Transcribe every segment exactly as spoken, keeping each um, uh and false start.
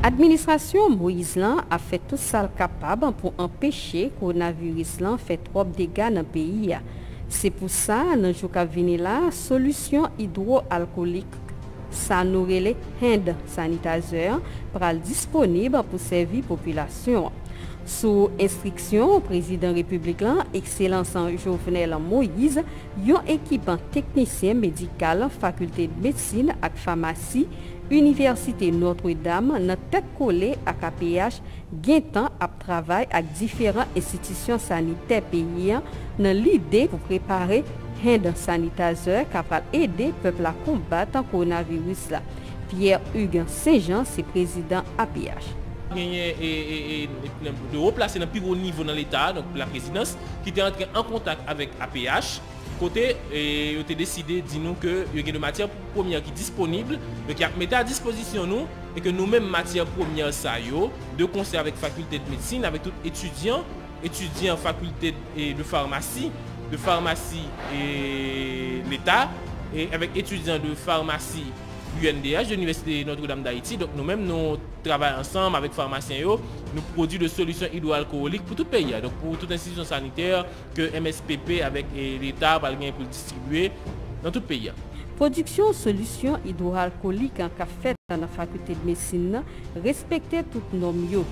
Administrasyon Moïse lan ap fè tout sa l kapab pou anpeche kowonaviris lan fè twòp dega nan peyi a. Se pou sa, nan jou k ap vini la, solisyon idwoalkolik, sa nou rele hand sanitizer, pral disponib pou sèvi popilasyon an. Sou enstriksyon Prezidan Repiblik lan, Ekselans Jovenel Moïse, yon ekip teknisyen medikal Fakilte Medsin ak Famasi Inivèsite Notre Dame nan tèt kole ak A P H gentan ap travay ak diferan enstitisyon sanitè peyi a nan lide pou prepare hand sanitizer k ap pral ede pèp la konbat kowonaviris la. Pierre Hugues Saint Jean se prezidan A P H. Genyen e, e, e, e, de wo plase nan pi wo nivo nan Leta, donk la prezidans, ki te antre an kontak avèk A P H, kote e, yo te deside di nou ke yo gen de matyè premyè ki disponib, donk y ap mete a dispozisyon nou, e ke nou menm matyè premyè sa yo, de konsè avèk Fakilte de Medsin, avèk tout etidyan, etidyan Fakilte e, de Famasi, de Famasi e, Leta, e avèk etidyan de Famasi U N D H, de Inivèsite Notre Dame d'Haïti. Donk nou menm nou travay ansanm avèk famasyen yo, nou pwodui de solisyon idwoalkolik pou tout peyi a, donk pou tout enstitisyon sanitè ke M S P P avèk e, Leta pral gen pou l distribye nan tout peyi a. Pwodiksyon solisyon idwoalkolik an k ap fèt nan Fakilte de Medsin nan respekte tout nòm yo.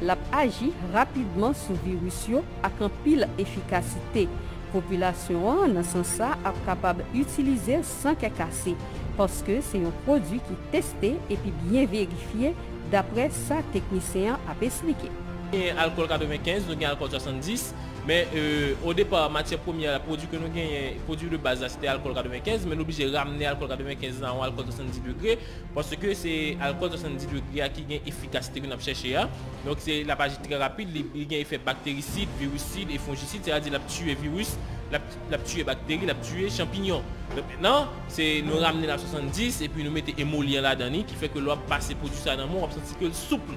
L ap aji rapidman sou viris yo ak anpil efikasite. Popilasyon an, nan sans sa, ap kapab itilize l san kè kase, paske se yon pwodui ki teste epi byen verifye, daprè sa teknisyen an ap esplike. Gen alkòl katrevenkenz, nou gen alkòl swasanndis, men e, o depa, matyè premyè, pwodui ke nou genyen, pwodui de baz la, se te alkòl katrevenkenz, men nou oblije ramne alkòl katrevenkenz la a yon alkòl swasanndis degre, paske se alkòl swasanndis degre a ki gen efikasite ke n ap chèche a. Donk, se, l ap aji trè rapid, li, li gen efè bakterisid, virisid e fonjisid, sètadi l ap tiye viris, l ap, l ap tiye bakteri, l ap tiye chanpinyon. Donk, mentnan, se nou ramne l a swasanndis, epi nou mete emolyant ladan li, ki fè ke lè w ap pase pwodui sa nan men w, w ap santi ke l soup.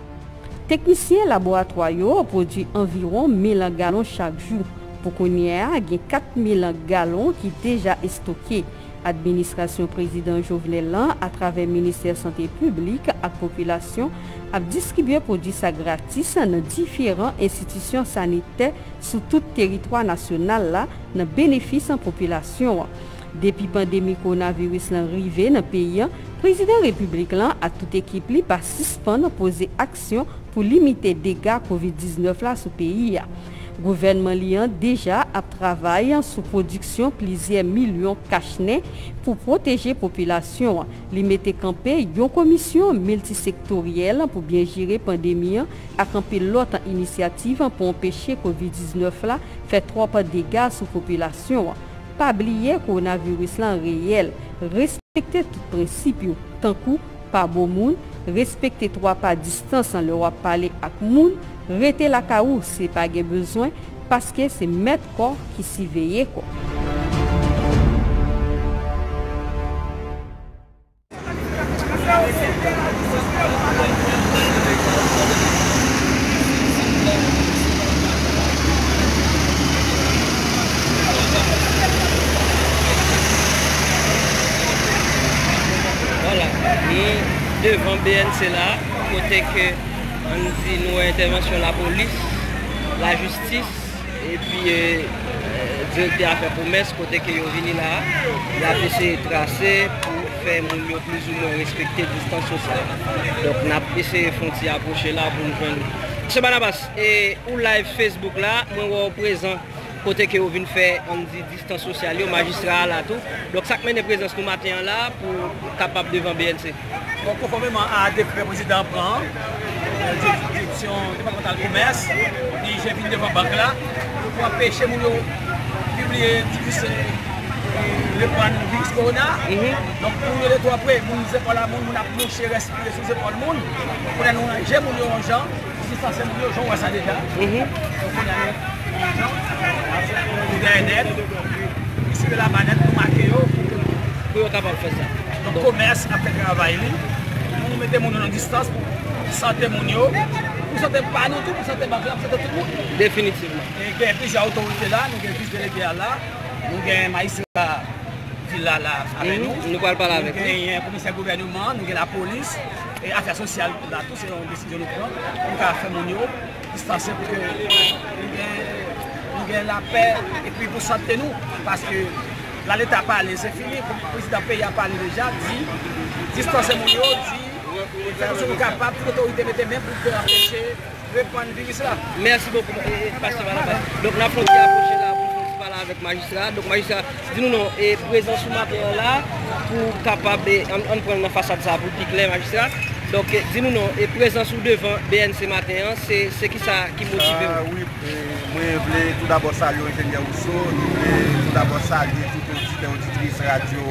Teknisyen laboratwa yo pwodui anviwon mil galon chak jou. Pou kounye a, gen kat mil galon ki deja estoke. Administrasyon Prezidan Jovenel lan, atravè Ministè Sante Piblik ak Popilasyon, ap distribye pwodui sa gratis nan diferan enstitisyon sanitè sou tout teritwa nasyonal la, nan benefis popilasyon an. Depi pandemi kowonaviris lan rive nan peyi an, Prezidan Repiblik lan ak tout ekip li pa sispann poze aksyon pou limite dega kovid diznèf la sou peyi a. Gouvènman li an deja ap travay sou pwodiksyon plizyè milyon kach nen pou pwoteje popilasyon an. Li mete kanpe yon komisyon miltisektoryèl pou byen jere pandemi an ak anpil lòt inisyativ pou anpeche kovid diznèf la fè twòp dega sou popilasyon an. Pa bliye, kowonaviris lan reyèl. Respekte tout prensip yo, tankou pa bo moun, respekte twa pa distans lè w ap pale ak moun, rete lakay ou si pa gen bezwen, paske se mèt kò ki siveye kò. Vwala, nou devan B N C la, kote ke, ann di, nou wè entèvansyon lapolis, lajistis, epi, e, e, direktè afè komès, kote ke yo vini la, y ap eseye trase pou fè moun yo plizoumwen respekte distans sosyal. Donk, n ap eseye fè yon ti apwoche la pou n jwenn. Mesye Barnabas, e, ou live Facebook la, mwen wè w prezan kote ke yo vin fè, ann di, distans sosyal yo, majistra a la tou. Donk, sa k mennen prezans nou maten an la pou kapab devan B N C? Bon, konfòmeman a dekrè prezidan an pran an, e, di-, direksyon depatmantal komès, dirije vin devan bank la pou anpeche moun yo pibliye, difize, e, reprann viris kowona. Mhm. Donk, moun yo le twò pre, moun zepòl a moun, moun ap mouche, respire sou zepòl moun. Kounye a nou ranje moun yo yon jan, distanse moun yo, jan w wè sa deja. Mhm. Donk, kounye a nou, nou dèyè nèt, nou sere laba nèt, nou make yo pou ke pou yo kapab fè sa. Donk, komès ap fè travay li. Nou mete moun yo nan distans pou sante moun yo, pou sante pa nou tou, pou sante bank la, pou sante tout moun. Definitivman. E gen plizyè otorite la, nou gen vis delege a la, nou gen majistra la, la avè nou. Nou pral pale avèk li. Nou genyen komisè gouvènman, nou gen lapolis, e afè sosyal la tou, se yon desizyon nou pran pou nou ka fè moun yo distanse pou ke nou gen, nou gen lapè epi pou sante nou. Paske la Leta pale, se fini. Prezidan peyi a pale deja, di distanse moun yo, di fè tout sa nou kapab, tout otorite mete men pou ke anpeche repann viris la. Mèsi bokou, e, e, pastè Barnabas. Donk, n ap fè yon ti apwoche la pou n fè yon ti pale avèk majistra. Donk, majistra, di nou non, e, prezans ou maten an la, pou w kapab, e, ann, ann pran nan fasad sa a pou l pi klè, majistra. Donk, e, di nou non, e, prezans ou devan B N C maten an, se, se kisa ki motive w? Sa, wi, e, mwen vle tou dabò salye Enjenyè Rousseau, nou vle tou dabò salye tout oditè, oditris radyo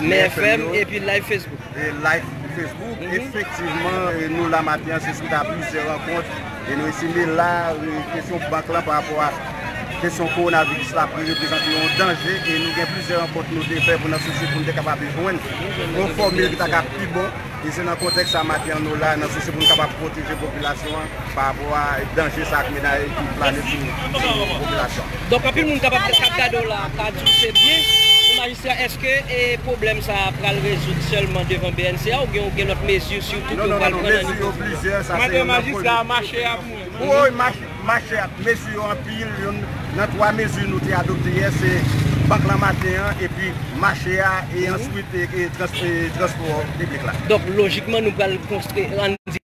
Mè F M epi live Facebook. E live Facebook. Efektivman, e nou la maten an, se swit a plizyè rankont. E nou estime la, e kesyon bank lan pa rapò a kesyon kowonaviris la reprezante yon danje. E nou gen plizyè rankont nou te fè pou nan sousi pou nou te kapab jwenn yon fòmil ki ta ka pi bon. E se nan kontèks sa maten an nou la, nan sousi pou nou kapab pwoteje popilasyon an pa rapò a danje sa k menaje, ki plane sou, sou popilasyon an. Donk, anpil moun kapab, k ap gade w la, ka di w se byen. Majistra, èske, e, pwoblèm sa a pral rezoud sèlman devan B N C a, oubyen ou gen lòt mezi sitou ke w pral pran nan nivo? Non, non, non, non, mezi yo plizyè, sa se yon lòt pwoblèm. Mache ap mwen. Wi, mache, mache ap, mezi yo anpil, youn nan twa mezi nou te adopte yè, se bank lan maten an, epi mache a, e answit, e, e trans-, e transpò piblik la. Donk, lojikman, nou pral konstwi, ann di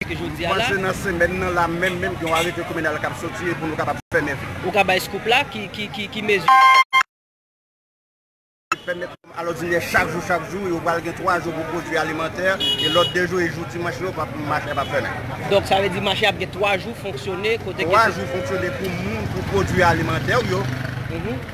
ke jodi a la. Panse nan semèn nan la menm, menm gen yon arete kriminèl k ap soti e pou nou kapab fèmen. Ou ka bay scoop la, ki, ki, ki, ki mezi? Pèmèt alòdinè chak jou, chak jou, yo pral gen twa jou pou pwodui alimantè, e lòt de jou, e jou dimanch yo, p ap, mache p ap fèmen. Donk, sa vle di mache ap gen twa jou fonksyone, kote ke twa jou fonksyone pou moun, pou pwodui alimantè yo,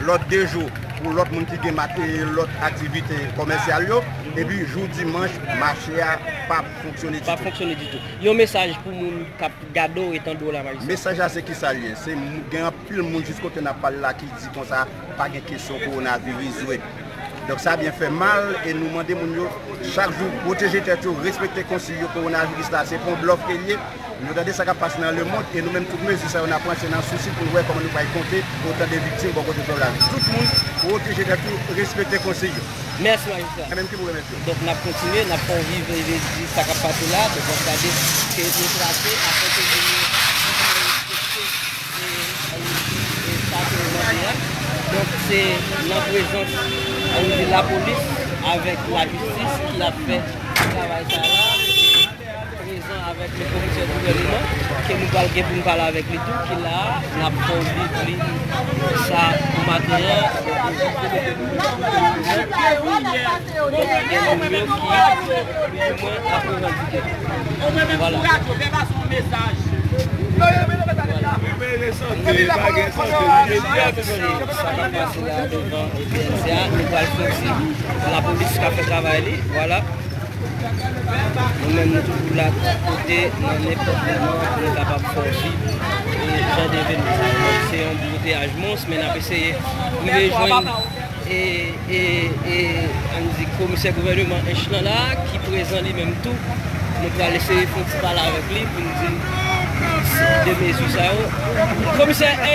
lòt de jou pou lòt moun ki gen mat-, e lòt aktivite kòmèsyal yo, epi jou dimanch, mache a p ap fonksyone ditou. P ap fonksyone ditou. Yon mesaj pou moun k ap gade w e tande w la, majistra? Mesaj la se kisa l ye? Se m-, gen anpil moun jis kote n ap pale la ki di konsa pa gen kesyon kowonaviris vre. Donk sa byen fè mal e nou mande moun yo chak jou pwoteje tèt yo, respekte konsiy yo, kowonaviris la se pa yon blòf ke l ye. Nou tande sa k ap pase nan lemonn e nou menm tout mezi sa yo n ap pran se nan sousi pou n wè kòman nou pral konte otan de viktim bò kote Florida. Tout moun pwoteje tèt yo, respekte konsiy yo. Mèsi, majistra. Mwen menm ki pou remèsye w. Donk, n ap kontinye, n ap fè yon viv e di sa k ap pase la. Donk, w ap gade ke nou trase afè ke moun yo respekte, e, e, sa ke yo mande a. Donk, se nan prezans, ann di, lapolis avèk lajistis ki ap fè travay sa la. E, prezan avèk le komisè gouvènman, ke nou pral gen pou n pale avèk li tou, ki la a, n ap fè w viv li sa pou maten an. Gen moun yo ki, pi ou mwen, ap revandike. Vwala. Sa k ap pase la devan B N C a, nou pral fè ti, lapolis ka fè travay li, vwala. Nou menm, nou toujou la kote, nan nenpòt moman, pou nou kapab fè w viv, e, jan de evenman sa yo. Donk, se yon bouteyaje mons, men n ap eseye rive jwenn, e, e, e, ann di, komisè gouvènman Ench lan la, ki prezan li menm tou. Nou pral eseye fè yon ti pale avèk li pou n di de mezi sa yo. Komisè, e,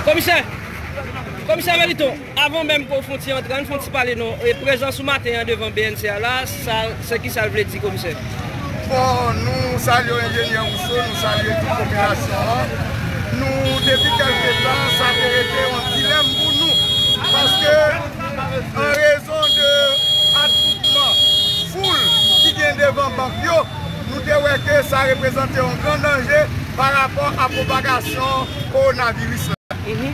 komisè, komisè Meliton. Avan menm ke w fè yon ti antre, ann fè yon ti pale non. E prezans ou maten an devan B N C a la, sa, se ki sa l vle di, komisè? Bon, nou salye Enjenyè Rousseau, nou salye tout popilasyon an. Nou, depi kèlke tan, sa te rete yon dilèm pou nou. Paske, an rezon de atwoupman foul ki gen devan bank yo, nou te wè ke sa reprezante yon gran danje pa rapò a pwopagasyon kowonaviris la.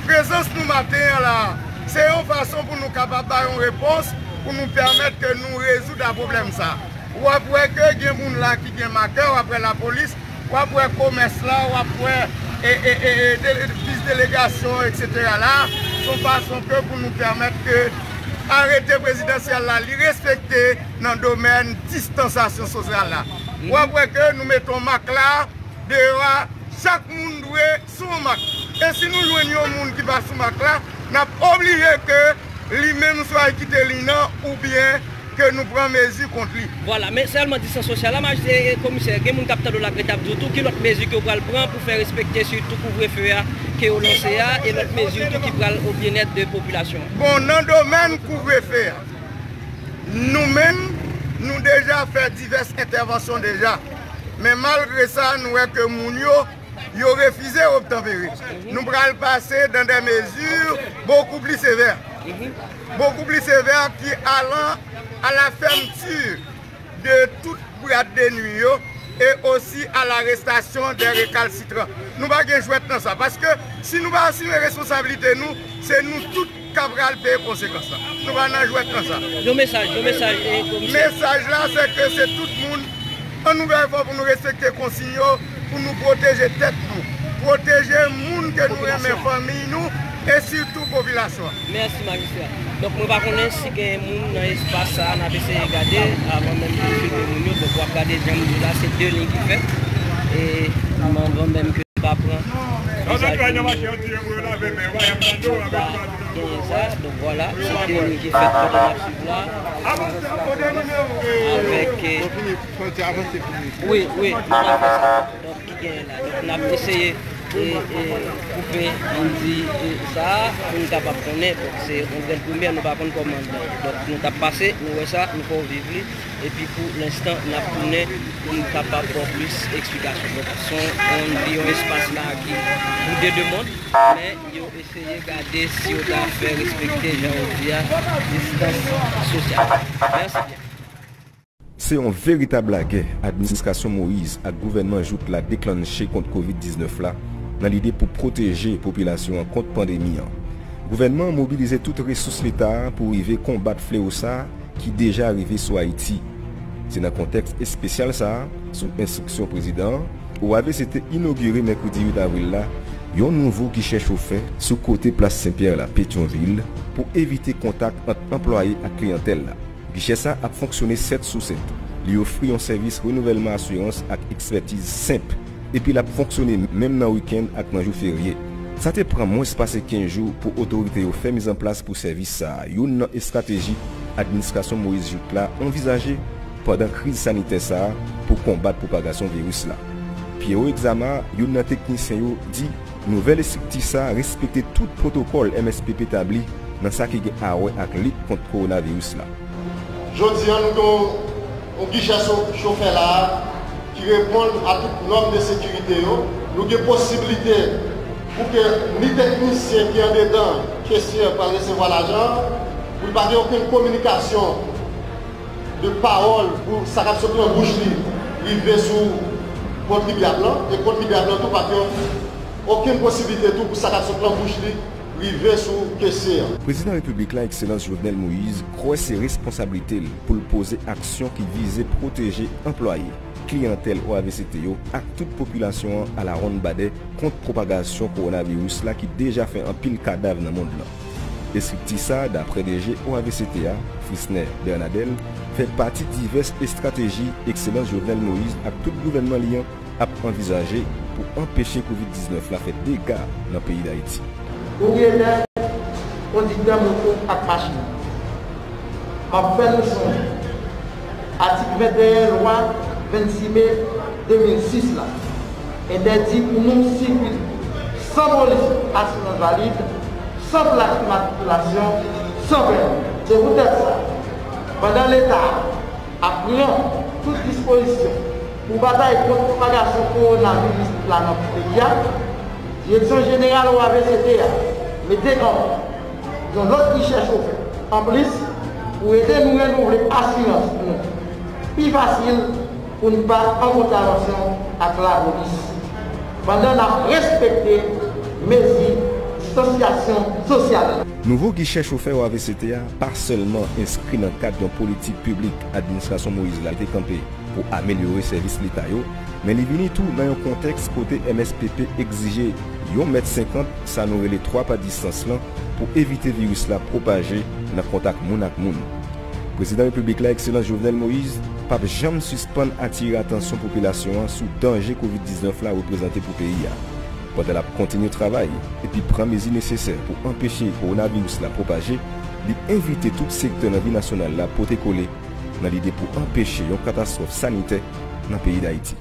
Prezans nou maten an la a, se yon fason pou nou kapab bay yon repons pou nou pèmèt ke nou rezoud a pwoblèm sa a. W ap wè ke gen moun la ki gen makè, w ap wè lapolis, w ap wè komès la, w ap wè, e, e, e, e, de, de, plis delegasyon, etsetera la. Se yon fason ke pou nou pèmèt ke arete prezidansyèl la, li respekte nan domèn distansasyon sosyal la. W ap wè ke nou mete yon mak la, deyò a, chak moun dwe sou yon mak. E si nou jwenn yon moun ki pa sou mak la, n ap oblije ke li menm swa l kite liy nan, oubyen ke nou pran mezi kont li. Vwala, men sèlman distans sosyal la, maj-, e, e, komisè, gen moun k ap tande w la, k ret ap di w tou, ki lòt mezi ke w pral pran pou fè respekte sitou kouvrefe a ke yo lanse a, e lòt mezi tou ki pral o byennèt de popilasyon an? Bon, nan domèn kouvrefe a, nou menm, nou deja fè divès entèvansyon deja. Men malgre sa, nou wè ke moun yo, yo refize obtanpere. Nou pral pase dans des mesures beaucoup plus sévères. Beaucoup plus sévères qui allant à la fermeture de tout boîte de nuit yo, et aussi à l'arrestation des récalcitrants. Nou pa gen jwèt nan sa, paske si nou pa asime responsablite nou, se nou tout ka pral peye konsekans lan. Nou pa nan jwèt nan sa. Yon mesaj, yon mesaj, e, komisè. Mesaj la, se ke se tout moun, ann nou fè efò pou nou respekte konsiy yo, pou nou pwoteje tèt nou, pwoteje moun ke nou renmen, fanmiy nou, e sitou popilasyon an. Mèsi, majistra. Donk, mwen pa konnen si gen moun nan espas sa a, n ap eseye gade, avan menm ke n filme moun yo. Donk, w ap gade jan m di w la, se de liy ki fèt. E, avan menm ke n pa pran mesaj moun yo. Genyen sa, donk vwala, se de liy ki fèt pandan n ap swiv la. Avèk, eh, wi, wi, nou pral fè sa. Donk, ki genyen la. Donk, n ap eseye, e, e, koupe bandi, e, sa a, pou n kapab konnen. Donk, se yon grenn premyè, nou pa konn kòman l ye. Donk, nou t ap pase, nou wè sa, nou fè w viv li. Epi, pou lenstan, n ap tounen pou n kapab ba w plis eksplikasyon. Donk, se yon, yon espas la ki pou de de mond, men yo eseye gade si yo ta fè respekte, jan yo di a, distans sosyal. Mèsi byen. Se yon veritab lagè administrasyon Moïse ak gouvènman jouk la deklannche kont kovid diznèf la, nan lide pou pwoteje popilasyon an kont pandemi an. Gouvènman an mobilize tout resous Leta a pou rive konbat flewo sa a ki deja rive sou Ayiti. Se nan kontèks espesyal sa a, sou enstriksyon prezidan an, O A V C T inogire mèkredi uit avril la yon nouvo gichè chofè sou kote Plas Senpyè la, Petyonvil, pou evite kontak ant anplwaye ak kliyantèl la. Gichè sa ap fonksyone sèt sou sèt. Li ofri yon sèvis renouvèlman asirans ak ekspètiz senp, epi l ap fonksyone menm nan wikenn ak nan jou ferye. Sa te pran mwens pase kenz jou pou otorite yo fè mizanplas pou sèvis sa a, youn nan estrateji administrasyon Moïse jouk la anvizaje pandan kriz sanitè sa a pou konbat pwopagasyon viris la. Pierrot Exama, youn nan teknisyen yo, di nouvèl estrikti sa a respekte tout pwotokòl M S P P tabli nan sa ki gen a wè ak lit kont kowonaviris la. Jodi a, nou gen yon, yon gichè cho-, chofè la a ki reponn a tout nòm de sekirite yo. Nou gen posiblite pou ke ni teknisyen ki andedan kesye a pral resevwa lajan an, pou li pa gen okenn kominikasyon de pawòl pou sa k ap sot nan bouch li rive sou kontribyab lan, e kontribyab lan tou pa gen okenn posiblite tou pou sa k ap sot nan bouch li rive sou kesye an. Prezidan Repiblik la, Ekselans Jovenel Moïse, kwè se responsablite l pou l poze aksyon ki vize pwoteje anplwaye, kliyantèl O A V C T yo ak tout popilasyon an alawonnbadè kont pwopagasyon kowonaviris la ki deja fè anpil kadav nan mond lan. Estrikti sa a, daprè D G O A V C T a, Frisner Bernadel, fè pati divès estrateji Ekselans Jovenel Moïse ak tout gouvènman li an ap anvizaje pou anpeche kovid diznèf la fè dega nan peyi Dayiti. Pwopriyetè, kondiktè moto ak machin, m ap fè nou sonje, atik venteyen lwa vennsis me de mil sis la entèdi pou moun sikile san polis asirans valid, san plak imatrikilasyon, san pèmi. Se poutèt sa, pandan Leta a ap pran tout dispozisyon pou batay kont pwopagasyon kowonaviris la nan peyi a, Direksyon Jeneral O A V C T a mete kanpe yon lòt gichè chofè anplis pou ede nou renouvle asirans nou pi fasil pou n pa an kontravansyon ak lapolis, pandan n ap respekte mezi distansyasyon sosyal. Nouvo gichè chofè O A V C T a pa sèlman enskri nan kad yon politik piblik administrasyon Moïse la te kanpe pou amelyore sèvis Leta yo, men li vini tou nan yon kontèks kote M S P P egzije yon mèt senkant, sa nou rele twa pa distans lan, pou evite viris la pwopaje nan kontak moun ak moun. Prezidan Repiblik la, Ekselans Jovenel Moïse, p ap janm sispann atire atansyon popilasyon an sou danje kovid diznèf la reprezante pou peyi a. Pandan l ap kontinye travay epi pran mezi nesesè pou anpeche kowonaviris la pwopaje, li envite tout sektè nan vi nasyonal la pote kole nan lide pou anpeche yon katastwòf sanitè nan peyi Dayiti.